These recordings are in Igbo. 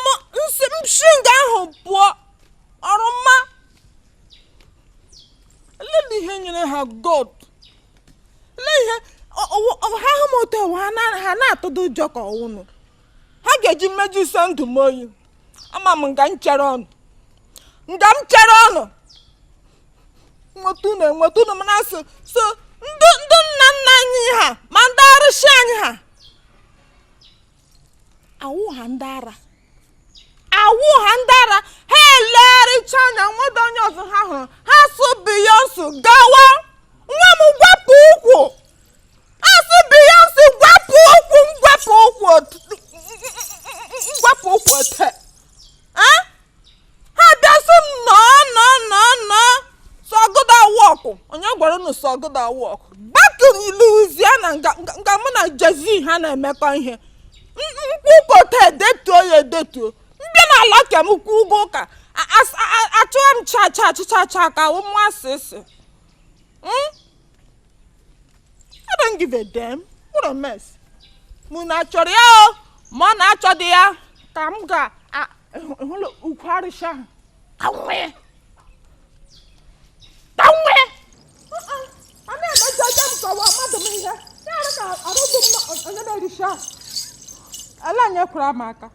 M nsị m shi nga ahụ pụọ ọrụ mma. Lelee ihe nyere ha God. Lee ihe ha hụ m otu ụwa ha na-atụdo ụjọ ka ọwụnụ. Ha ga-eji mmeju ise ndụ m oyi. Ama m nga m chere ọnụ. Nga m chere ọnụ. Nweta unu enweta unu mana asị so ndị ndị nna nna anyị ha ma ndị arụsị anyị ha awụ ha ndị ara awụ ha ndị ara ha elegharịcha anya nweda onye ọzọ ha hụrụ ha sụ Beyonce gawa nwa m gwapụ ụkwụ asụ Beyonce gwapụ ụkwụ m gwapụ ụkwụ gwapụ ụkwụ ote ha bịa sị m nọọ nọọ nọọ nọọ sọgụda wọkụ onye gwara unu sọgụda wọkụ back in Louisiana nga nga mụ na Jay-Z ha na-emekọ ihe nkwukọta edetuo ya edetuo mbịa n'ala ka m kwuo ụgwọ ụka achụwa m cha cha cha cha ka ụmụ asịsị. I don't give a damn. What a mess. Mụ na chọrọ ya o ma ọ na-achọ dị ya ka m ga hụla ukwu arụsị ahụ ka m nwee ka m nwee a na-emecha aja m kọwa mmadụ m ihe ya arụ ka arụdụ m onye na-erisi ahụ ala anyị ekwere m aka.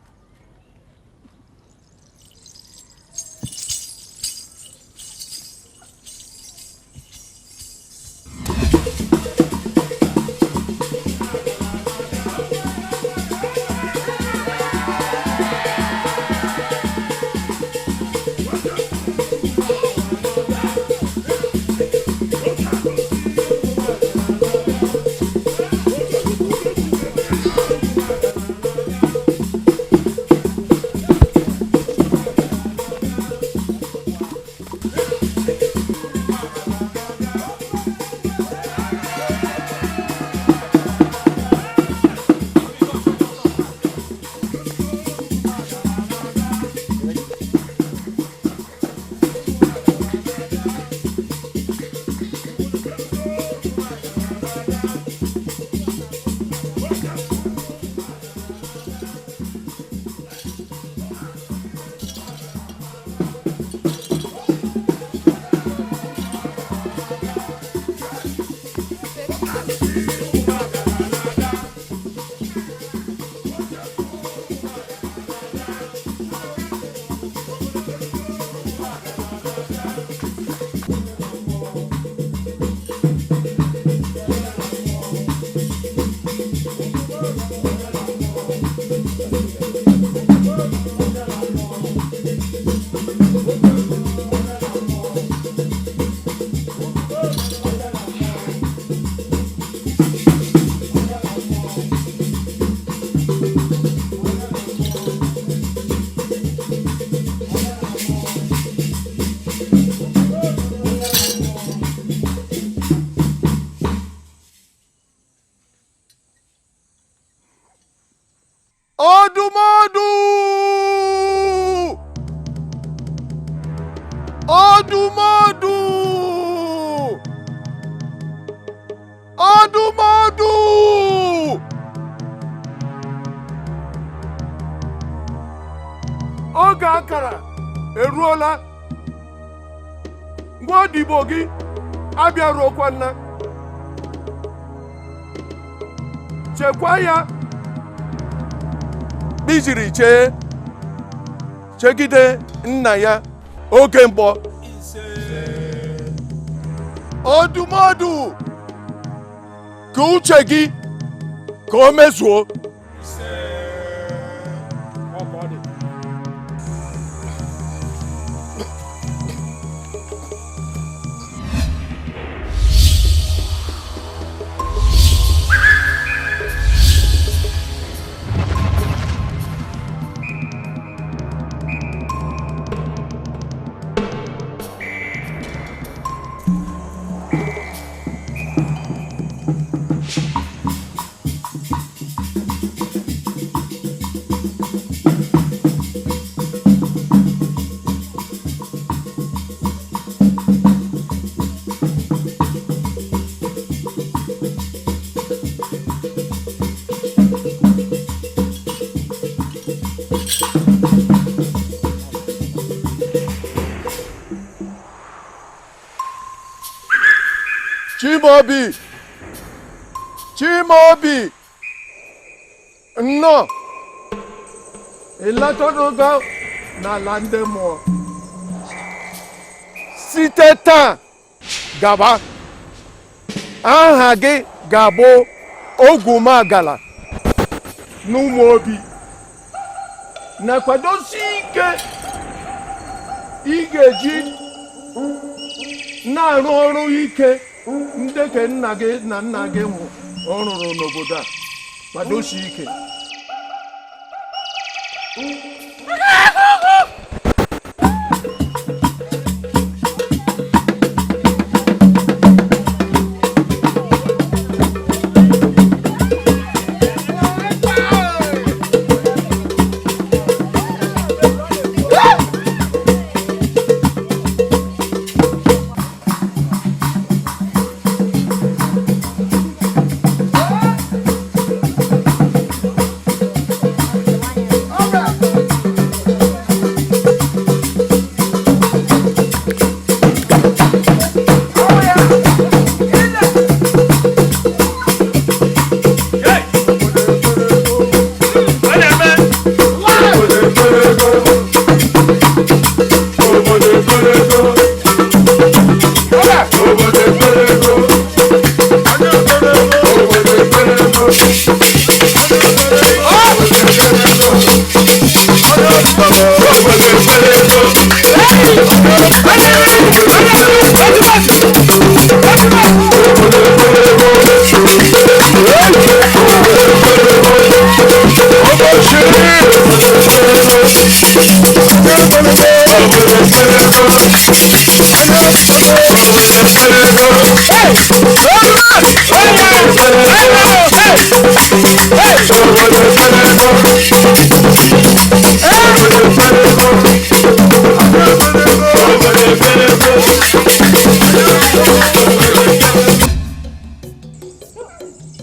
Ọdụmọdụ! Ọdụmọdụ! Ọdụmọdụ! Oge akara eruola. Nwa odibo gị abịaruokwana. Chekwa ya ijiri chee chegide nna ya oge mgbọ. Ọdụmọdụ, ka uche gị ka o mezuo. Chimaobi, Chimaobi, nnọọ, ị lọtago n'ala ndị mmụọ. Site taa gaba, aha gị ga-abụ Ogwumagala n'Ụmụobi. Na-akwadosi ike ị ga-eji na-arụ ọrụ ike ndị ke nna gị na nna gị hụ ọ rụrụ n'obodo a. Kwadosi ike.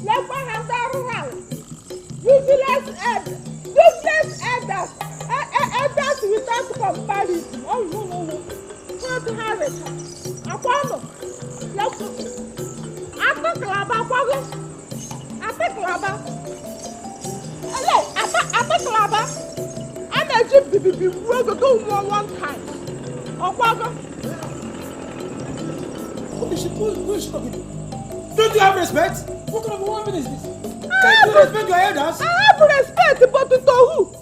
Lekwa ha ndị arụrụ ala. Useless elders, useless elders, elders without comparison. Ọ wụ n'ụlọ. Ha otu ha recha. Akwa nọ. Lekwa. Atụkụlaba akwago. Atụkụlaba. Ele, atụkụlaba. A na-eji bibibi gbuo ego gị nwụọ one time. Ọkwago. Who is she talking to? Don't you have respect? What kind of woman is this? Can't you respect your elders? I have respect, but to who?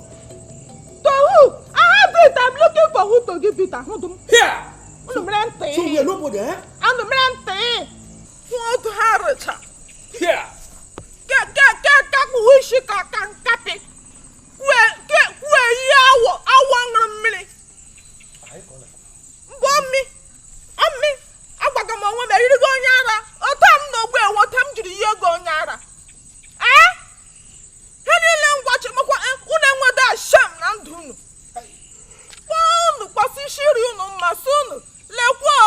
To who? I have it. I'm looking for who to give it. Ahụ dum. Here! Unu mere ntị. So we are nobody, eh? Unu mere ntị. Hụ otu ha rịcha. Here! Ke ke ke ke kpuwe isi ka ka nkapị. Kwue ke kwue ihe awọ awọ ṅụrụ mmiri. Mbụ ọmị ọmị agwaga m onwe m eririgo onye ara. Otu a m na ogbu ewe otu m jiri ihe ego onye ara. Ee? Ha niile ngwachi makwa unu enwedo ashem na ndụ unu. Kpọọ unu kpọsị isi iri unu mma sị unu lekwuo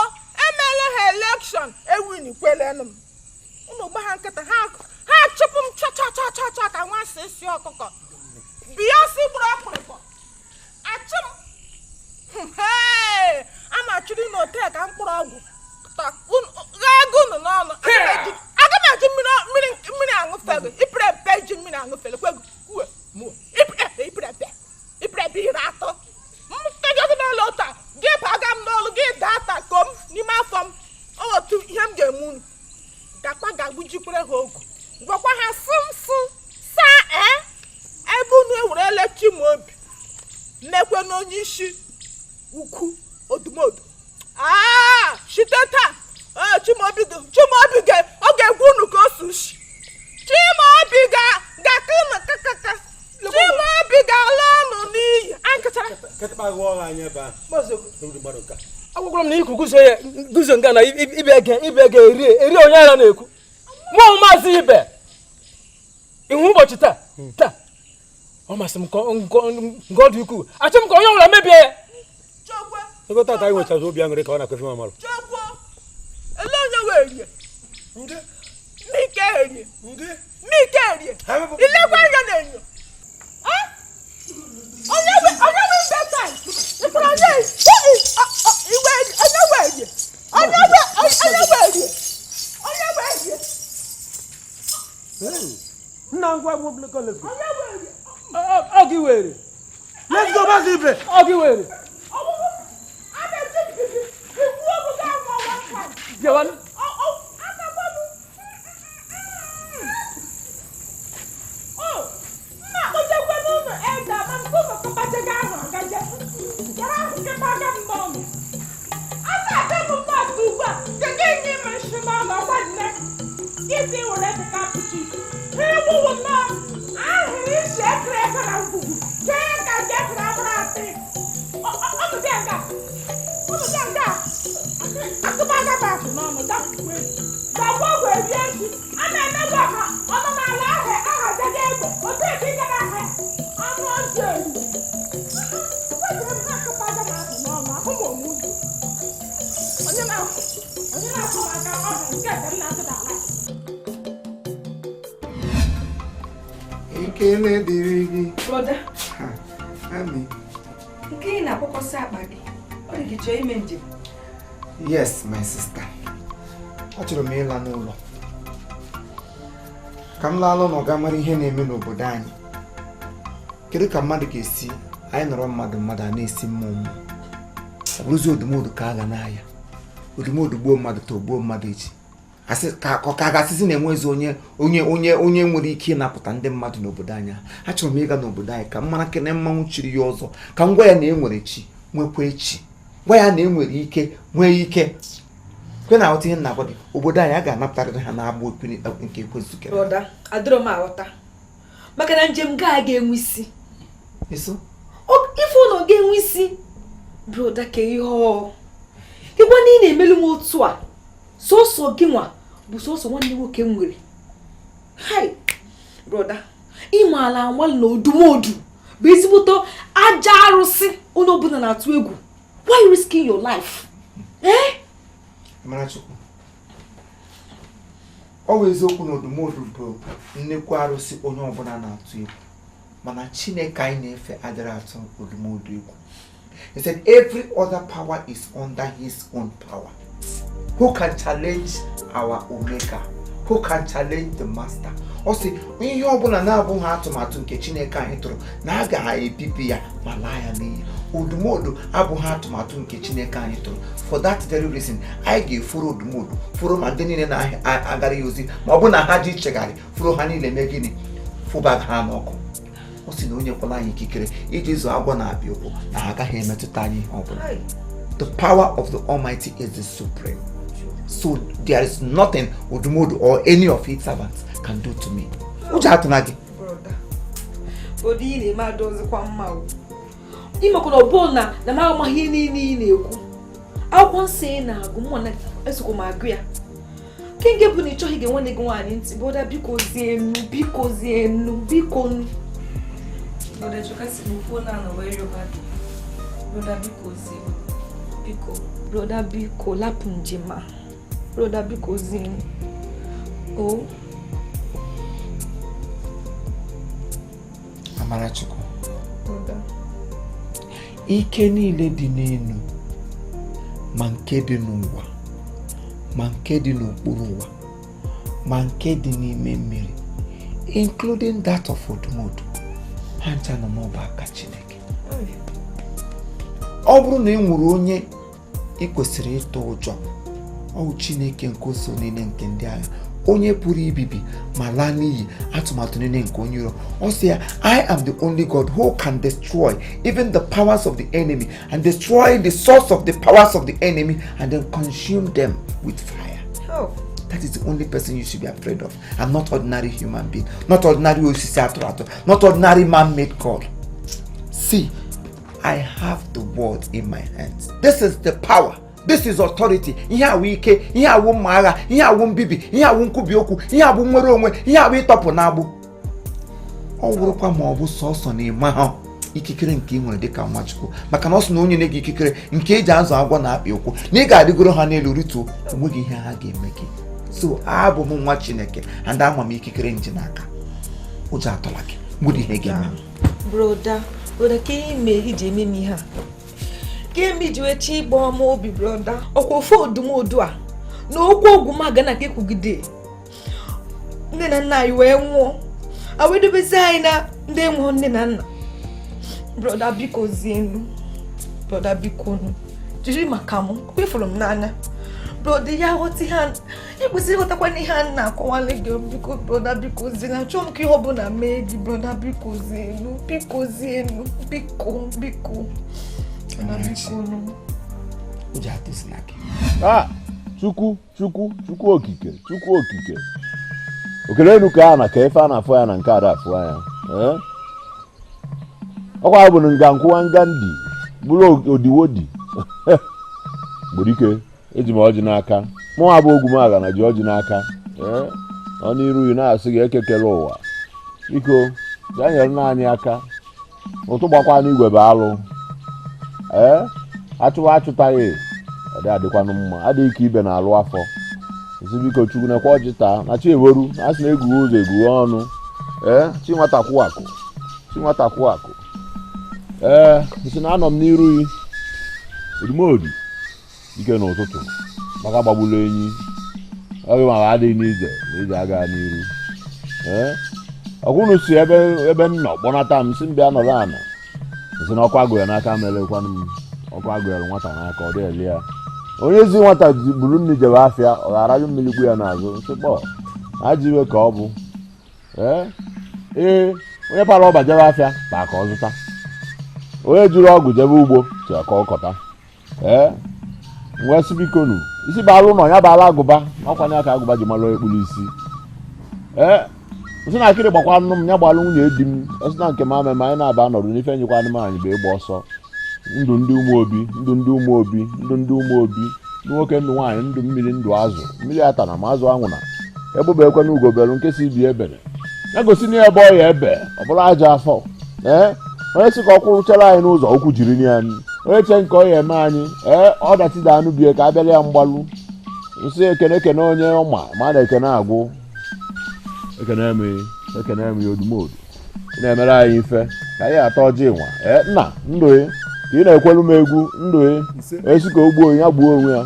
emeela ha election ewin kwelenụ m. Unu gba ha nkịta ha ha chụpụ m cha cha cha cha cha ka nwa si isi ọkụkọ. Bịa si gburu ọkpụrụkpọ. Achụ m. Hey! A ma chiri n'hotel ka mkpụrụ ọgwụ. Ta unu ghaa ego unu n'ọnụ. Aga m eji mmiri mmiri mmiri aṅụfere. Ipere mpe ji mmiri aṅụfere kwego kwuo. Ipere ipere mpe. Ipere mpe iri atọ. M fego gị n'ụlọ taa. Gị baga m n'ọlụ gị daa ta kom n'ime afọ m. Ọ otu ihe m ga-eme unu. Gakwa ga-agbujikwere ha ogu. Gwakwa ha sụ m sụ saa ee ebe unu ewerela Chimaobi mekwe n'onye isi ukwu odumodu. Aa, site taa ee, Chimaobi Chimaobi ga ọ ga-egwu unu ka o si ushi. Chimaobi ga ga-aka unu kakaka. Chimaobi ga-ala unu n'iyi. Anyị kachara. Kịtịkpa ghọọ anyị ebe ahụ. Ndị mmadụ nke a. Agwakwara m na ikwu guzo ya guzo nga na ibe ege ibe ege erie erie onye ara na-ekwu mụọ maazị ibe ihu ụbọchị taa taa ọ masị m nke ọ dị ukwuu achọ m ka onye ọbụla mebie ya. Chekwe. Ego tata anyị nwechara obi aṅụrị ka ọ na-akwefe mamalụ. Chekwe. Ele onye wee rie? Ndị Mike erie. ndị Mike erie. Ha wepụ- Ilekwa anya na-enyo. Ah? Onye we onye we bedtime. Ifuru onye who is iwe onye we rie? Onye we onye we rie? Onye we Come, come, let's go. Ọ gị were. Let's go, Maazị Ibe. Ọ gị were. Bịawa. Ekele dịrị gị. Brother. Ami. Nke ị na-akpọkọsị akpa gị, ọ dị gị chọọ ime njem. Yes, my sister. Achọrọ m ịla n'ụlọ. Ka m laa n'ụlọ ga mara ihe na-eme n'obodo anyị. Kedu ka mmadụ ga-esi anyị nọrọ mmadụ mmadụ a na-esi mmụọ mmụọ. Ọ bụrụzi odumodu ka a ga n'ahịa. Odumodu gbuo mmadụ ta ogbuo mmadụ echi. Asị ka ka ga-asịsị na-enwezi onye onye onye onye nwere ike ịnapụta ndị mmadụ n'obodo anyị. Achọrọ m ịga n'obodo anyị ka m mara kene mmanwụ chiri ya ọzọ, ka m gwa ya na e nwere chi nwekwa echi, gwa ya na e nwere ike nwee ike. Kwe na aghọta ihe m na-agwa gị. Obodo anyị a ga-anapụtarịrị ha n'agbụ nke ekwensu kere. Brother, adịrọ m aghọta. Maka na njem gaa ga-enwe isi. Eso? Ife ụlọ ga-enwe isi. Brother, ka ihe ọ. Ịgwa na ị na-emelu m otu a, sọsọ gị nwa bụ sọsọ nwanne nwoke m nwere. Hai, brother, ị maala anwalị na odumodu bụ ezigbote aja arụsị onye ọbụla na-atụ egwu. Why risking your life? Eh? Amarachukwu, ọ bụ eziokwu na odumodu bụ nnekwu arụsị onye ọbụla na-atụ egwu, mana Chineke anyị na-efe adịrị atụ odumodu egwu. He said every other power is under his own power. Who can challenge our Omega? Who can challenge the master? Ọ sị ihe ọbụla na-abụghị atụmatụ nke Chineke anyị tụrụ na a ga-ebibi ya ma laa ya n'iyi. Odumodu abụghị atụmatụ nke Chineke anyị tụrụ. For that very reason, anyị ga-efuru odumodu, furu ma ndị niile na-agara ya ozi, ma ọ bụ na ha ji chegharị, furu ha niile mee gịnị? Fụba ha n'ọkụ. Ọ sị na onye kwala anyị ikikere iji zụọ agwọ na-abịa ụkwụ na ha agaghị emetụta anyị ihe ọbụla. The power of the Almighty is the supreme. So there is nothing Odumodu or any of his servants can do to me. Ụjọ atụna gị. Brother, brother, ị na-eme adọzikwa mma o. Ịmakwa na ọ bụ na na m amaghị ihe niile ị na-ekwu. Akwụkwọ nsọ ị na-agụ mụ na esokwa m agụ ya. Nke nke bụ na ị chọghị ige nwanne gị nwaanyị ntị. Brother, biko zienu, biko zienu, biko nu. Brother, chọka si m kwuo na anọ wee rịọba gị. Brother, biko zienu, biko. Brother, biko lapụ njem a. Brother, biko zienu. O. Amarachukwu. Brother. Ike niile dị n'elu, ma nke dị n'ụwa, ma nke dị n'okpuru ụwa, ma nke dị n'ime mmiri, including that of Odumodu, ha ncha nọ n'ọba aka Chineke. Ọ bụrụ na ị nwere onye ị kwesịrị ịtụ ụjọ, ọ bụ Chineke nke ụsọ niile nke ndị agha, onye pụrụ ibibi ma laa n'iyi atụmatụ niile nke onye iro. Ọ sị ya, I am the only God who can destroy even the powers of the enemy and destroy the source of the powers of the enemy and then consume them with fire. Oh. That is the only person you should be afraid of, and not ordinary human being, not ordinary osisi atụrụ atụ, not ordinary man-made God. See, I have the world in my hands. This is the power. This is authority. Ihe awụ ike, ihe awụ mma agha, ihe awụ mbibi, ihe awụ nkwubi okwu, ihe awụ nnwere onwe, ihe awụ ịtọpụ n'agbụ. Ọ wụrụkwa ma ọ bụ sọsọ na ịma ha ikikere nke ị nwere dịka Nwachukwu, maka na ọ sị na onye na-ege ikikere nke eji azụ agwọ na-akpị ụkwụ na ị ga-adịgoro ha n'elu rituo, onweghị ihe ha ga-eme gị. So abụ m nwa Chineke and ama m ikikere nji n'aka. Ụjọ atọla gị, nwere ihe ga-eme m. Brother, brother, ka ime iji eme m ihe a? Ka eme iji wee chi ịgba ọma obi, brother? Ọkwa ofe odumodu a na okwu ogwu m aga na ka ekwugide nne na nna anyị wee nwụọ. Awedobezi anyị na ndị enwe nne na nna. Brọda biko zienu. Brọda biko nụ. Jiri maka m, kwefuru m n'anya. Brọda ya ghọta ihe ị kwesịrị ịghọtakwa n'ihe a na-akọwalị gị. Biko brọda biko zienu. Achọọ m ka ihe ọbụla mee gị. Brọda biko zienu. Biko zienu. Biko biko. Brọda biko nụ. Ụjọ atụsila gị. Ah, Chukwu Chukwu Chukwu okike Chukwu okike. Okele enu ka a na ka ife a na-afụ ya na nke ada afụ ya. Ọkwa bụ nga nkwụwa nga ndị bụrụ odiwodi. Gborike eji m ọjị n'aka. Mụ abụ ogwumaga na ji ọjị n'aka. Ọ n'iru gị na-asị gị ekekele ụwa. Biko bịa nyere naanị aka. Ụtụ gbakwa n'igwe bụ alụ. Achụwa achụtaghị ọ dị adịkwanụ mma. Adịghị ka ibe na-alụ afọ. Isi biko Chukwu nekwa ọjị taa na chi eweru na asị na egwughe ụzọ egwughe ọnụ. Chi nwata kwụ akụ. Chi nwata kwụ akụ. Isi na anọ m n'iru gị. Odumodu ike n'ụtụtụ maka gbagburu enyi. Ọ gị maka adịghị n'ije na ije aga n'iru. Ọkwụnụ si ebe m nọ kpọnata m si m bịa nọrọ ana. Isi na ọkwa agụ ya n'aka melekwanụ m. Ọkwa agụ ya nwata n'aka ọ dị ele ya. Onye ezi nwata buru nri jebe afịa ọ ga-arajụ mmiri gbu ya n'azụ nsị kpọ ajọ iwe ka ọ bụ. Ee onye para ọba jebe afịa kpa ka ọ zụta. Onye jiri ọgwụ jebe ugbo si ka ọ kọta. Wee sị biko nu isi baala ụlọ ya baala agụba ọkwa ya ka agụba ji malụ ekpuru isi. Nsị na akịrị gbakwa nnu m ya gbalụ nwunye di m. Nsị na nke m ama ma anyị na-aba nọdụ n'ife nyekwa anụmanụ bụ ịgba ọsọ. Ndụ ndị ụmụ obi, ndụ ndị ụmụ obi, ndụ ndị ụmụ obi, ndụ nwoke ndụ nwaanyị, ndụ mmiri, ndụ azụ, mmiri ata na ma azụ anwụna. Ebube ekwe na ugobelu nke si bi ebere. Ya gosi na ebe ọ ya ebe, ọ bụrụ ajọ afọ. Onye sị ka ọ kwụrụchara anyị n'ụzọ okwu jiri ya. Onye che nke ọ ya eme anyị, ọdachi da anụ bie ka abịala ya mgbalụ. Nsị ekene ekene onye ọma ma na ekene agwụ. Ekene eme ekene eme odumodu. Ị na-emere anyị ife ka anyị atọ ọjị nwa. Nna ndụ ị ka ị na-ekwelu m egwu ndụ ị. Esi ka o gbuo ya gbuo onwe ya.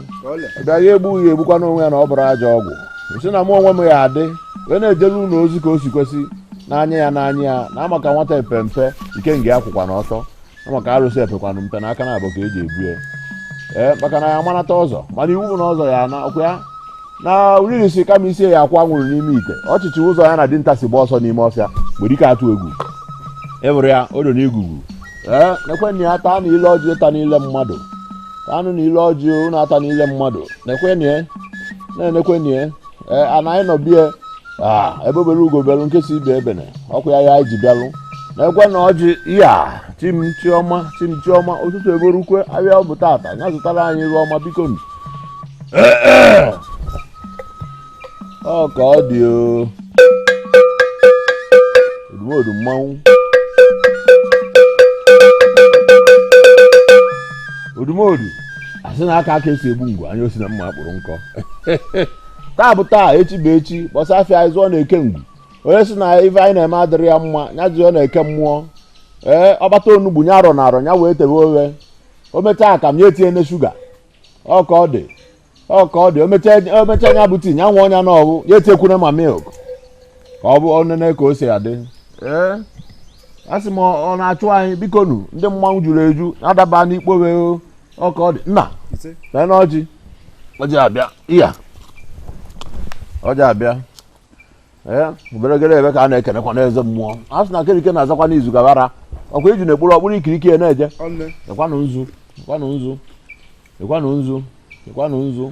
Ebe ya egbughị egbukwa n'onwe ya na ọ bụrụ ajọ ọgwụ. Nsị na mụ onwe m ya adị wee na-ejelu ụlọ ozi ka o si kwesị n'anya ya n'anya ya na amaka nwata epempe ike nga ya kwụkwa n'ọtọ. Maka arụsị epekwanụ mpe n'aka na abụ ka eji ebu ya. Maka na ya amanata ọzọ mana iwu bụ na ọzọ ya na ọkwa ya na uriri si kama isi ya akwa nwụrụ n'ime ite. Ọchịchị ụzọ ya na dinta si gba ọsọ n'ime ọfịa mgbe dike atụ egwu. Ewere ya odo n'igugu. Nekwe ya taa na ile ọjị ịta n'ile mmadụ. Taanụ na ile ọjị unu ata n'ile mmadụ. Nekwe ya na-enekwe ya. Ana anyị nọ bie ebe obere ugobelu nke si ibe ebene ọkwa ya ya ji bịalụ. Nekwe na ọjị ya chim chiọma chim chiọma ụtụtụ eborukwe abịa ọ bụ tata ya zụtara anyị ihe ọma biko nụ. Ọ ka ọ dị o. Odumodu mmanwụ. Odumodu asị na aka aka esi egbu ngwu anya osi na mma akpụrụ nkọ. Taa bụ taa echi bụ echi gbasa afịa anyị zụọ na-eke ngwu. Onye sị na ife anyị na-eme adịrị ya mma ya jụọ na-eke mmụọ. Ọbata onugbu nya arọ na arọ nya wee tebe oghe. O mechaa akam ya etinye na shuga. Ọ ka ọ dị. Ọ ka ọ dị. O mechaa nya bụ tii nya nwa ọnya n'ọbụ ya etinyekwuna ma milk. Ka ọ bụ onene ka o si adị. Asị m ọ na-achụ anyị biko nu ndị mmanwụ juru eju na-adaba n'ikpowe o. Ọ ka ọ dị. Nna lee na ọjị. Ọjị abịa. Iya. Ọjị abịa. Oberegere ebe ka a na-ekenekwa n'eze mmụọ. A sị na kerike na-azakwa n'izu gabara. Ọkwa iju na-ekpuru ọkpụrụ ikiriki ya na-eje. Ekwanụ nzu, ekwanụ nzu, ekwanụ nzu, ekwanụ nzu.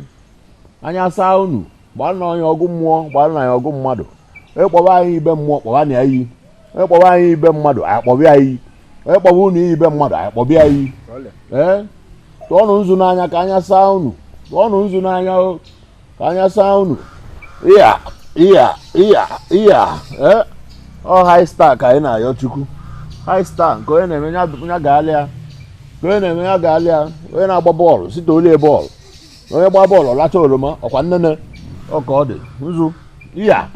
Anya saa unu, gbalụ na onye ọgụ mmụọ, gbalụ na ya ọgụ mmadụ. Onye kpọba anyị ibe mmụọ, kpọba na ya iyi. Onye kpọba anyị ibe mmadụ, anyị kpọba ya iyi. Onye kpọba unu iyi ibe mmadụ, anyị kpọba ya iyi. Tụọnụ nzu n'anya ka anya saa unu. Tụọnụ nzu n'anya o ka anya saa unu. Iya iya iya iya. Ọ high star ka anyị na-ayọ Chukwu. High star nke onye na-eme ya gaalịa. Nke onye na-eme ya gaalịa. Onye na-agba bọọlụ site olie bọọlụ. Onye gba bọọlụ ọ lacha oroma ọkwa nnene. Ọ ka ọ dị nzu. Iya.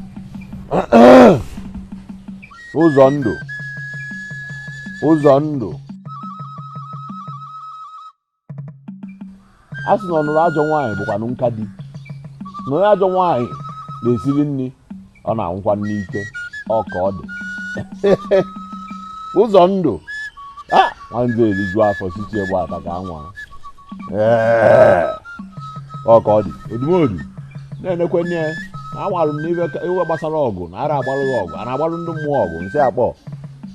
Ụzọ ndụ. Ụzọ ndụ. A sị na ọ nụrụ ajọ nwaanyị bụkwanụ nka di. Na onye ajọ nwaanyị na-esiri nri ọ na-anwụkwa n'ike. Ọ ka ọ dị. Ụzọ ndụ a nwanze eriju afọ siti egbe ata ka anwa. Ee, ọ ka ọ dị odumodu na-enekwe nne ya na anwalụ m n'ife iwe gbasara ọgụ na ara agbalụ ya ọgụ a na-agbalụ ndị mmụọ ọgụ nsị akpọ.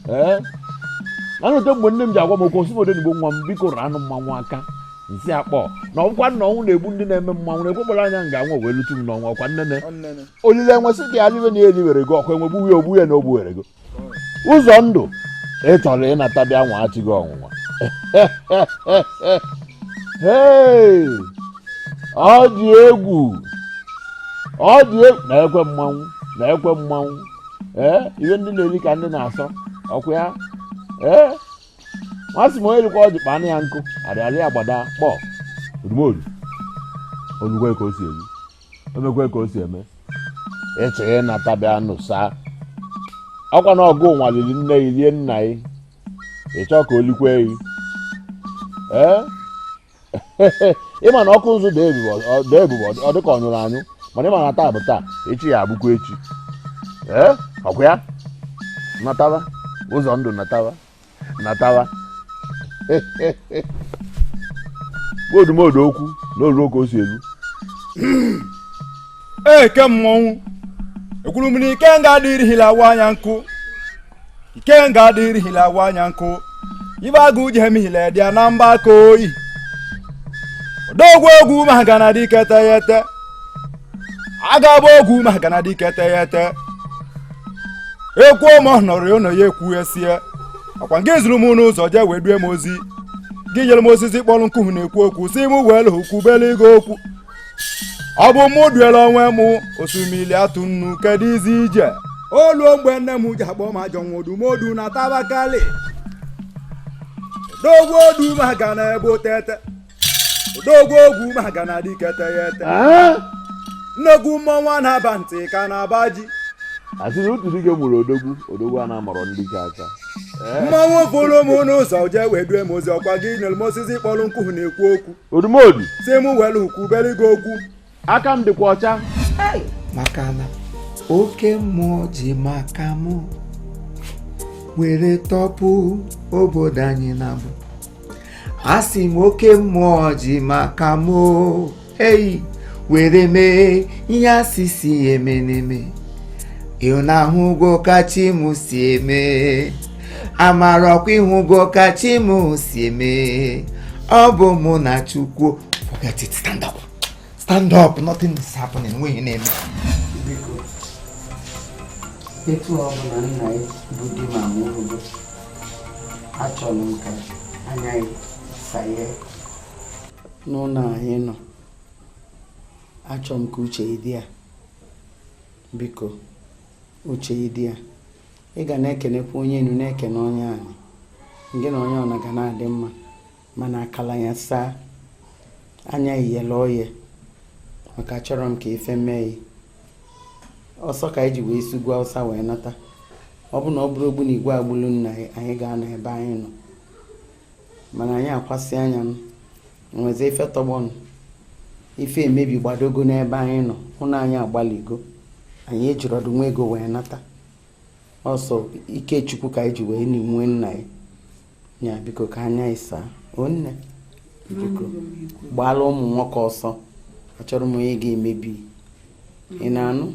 Ee, na nrute mgbe nne m ji agwa m okwu osi odenigbo nwa m biko ranụ mmanwụ aka nsị akpọ na ọgwụkwa nna ọnwụ na-egbu ndị na-eme mmanwụ na-ekwegbara anya nga nwa wee lutu m n'ọnwa ọkwa nnene olile enwesị ka ya libe na ya eliwere go ọkwa enwegbu ya ogbu ya na ogbuwere go. Ụzọ ndụ ị chọrọ ịnata bịa nwa chi gị ọnwụnwa. Hey! Ọ dị egwu, ọ dị egwu na-ekwe mmanwụ na-ekwe mmanwụ. Ee, ihe ndị na-eri ka ndị na-asọ ọkwa ya. Ee, masị m onye rikwa ọjị kpanụ ya nkụ arịarị agbada kpọ odumodu olugwe ka o si eri omekwe ka o si eme. Ịchọ ịnata bịa nụsa ọkwa na ọgụ nwaliri nne ya rie nna ya ịchọ ka o likwe ya. Ee, ịma na ọkụ nzu dị ebube ọ dịka ọ nyụrụ anyụ mana ịma na taa bụ taa echi ya abụkwa echi. Ee, ọkwa ya nataba ụzọ ndụ nataba nataba. Odumodu okwu na olu ka o si elu. Eke mmọnwụ ekwuru m na ikenga adịrịghịla awa anya nkụ, ikenga adịrịghịla awa anya nkụ, ibe agụ ji emihila dị ya na mgbakọ oyi. Odogwu ogwu maka na dike teghete, agaba ogwu maka na dike teghete. Ekwuo m nọrọ ya ụnọ ya ekwughesie ọkwa nke zuru m n'ụzọ jee wee due m ozi gị nyere m osisi kpọrọ nkụ na-ekwu okwu si m wee kwubere gị okwu. Ọ bụ mụ duela onwe m osimiri atụ nnu kedu izi ije oluo mgbe nne m ji akpọ m ajọ nwa odumodu na tabakali. Odogwu odu maka na ebe otete, odogwu ogwu maka na dike teghete, nnekwu mmọnwụ a na-aba ntị ka na-aba ji. Asị na otu dike mụrụ odogwu odogwu a na-amọrọ ndị ka aka. Mmanwụ fụrụ m n'ụzọ jee wee due m ozi ọkwa gị nyere m osisi kpọrọ nkụ na-ekwu okwu odumodu si m were kwubere gị okwu. Aka m dịkwa ọcha maka na oke mmụọ ji maka mụ were tọpụ obodo anyị na bụ. Asị m oke mmụọ ji maka mụ ei were mee ihe asị si eme n'eme. Ị na-ahụgo ka chi m si eme, amarakwa ịhụgo ka chi m si eme. Ọ bụ mụ na Chukwu. Forget it, stand up, stand up, nothing is happening. Nweghị na-eme. Biko, etu ọ bụla nna ya bụ di ma nwụrụgo, achọrọ m ka anya ya saye n'ụlọ anyị nọ. Achọrọ m ka uche dị ya. Biko, uche dị ya. Ị ga na-ekenekwa onye enu na-ekene onye anyị. Gị na onye ọna ga na-adị mma, mana akala ya saa anya iyele oye maka achọrọ m ka ife mee ya. Ọsọ ka anyị ji wee si ugwu Awụsa wee nata. Ọ bụ na ọ bụrụ ogbu na igwe agbulu nna anyị, anyị ga-anọ ebe anyị nọ. Mana anyị akwasị anya m nwezi ife tọgbọnụ ife emebi gbadogo n'ebe anyị nọ. Ụnụ anyị agbaligo, anyị ejiri ọdụ nwa ego wee nata. Ọsọ ike Chukwu ka anyị ji wee n'inwe nna ya. Nya biko ka anya anyị saa. O nne, biko gbaala ụmụ nwoke ọsọ. Achọrọ m onye ga-emebi. Ị na-anụ?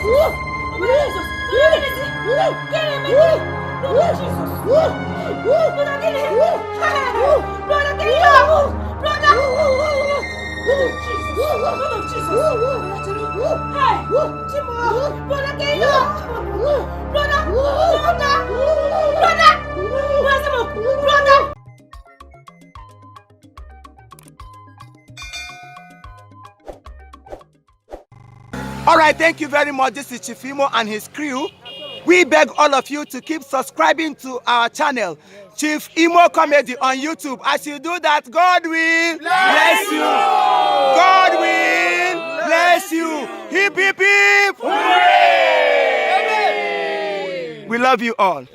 Ọbara Jizọs! Brọda gịnịzi? Gịnị eme gị? Brọda Jizọs! Brọda gịnị? Brọda gịnị ahụ? Brọda! Jesus! Blood of Jesus! Brọda chere! Hey! Chimo! Brọda gịnị ahụ? Brọda! Brọda! Brọda! Brọda! Brọda! All right, thank you very much. This is Chief Imo and his crew. We beg all of you to keep subscribing to our channel, Chief Imo Comedy on YouTube. As you do that, God will bless you. God will bless you. Hip, hip, hip. Hooray! We love you all.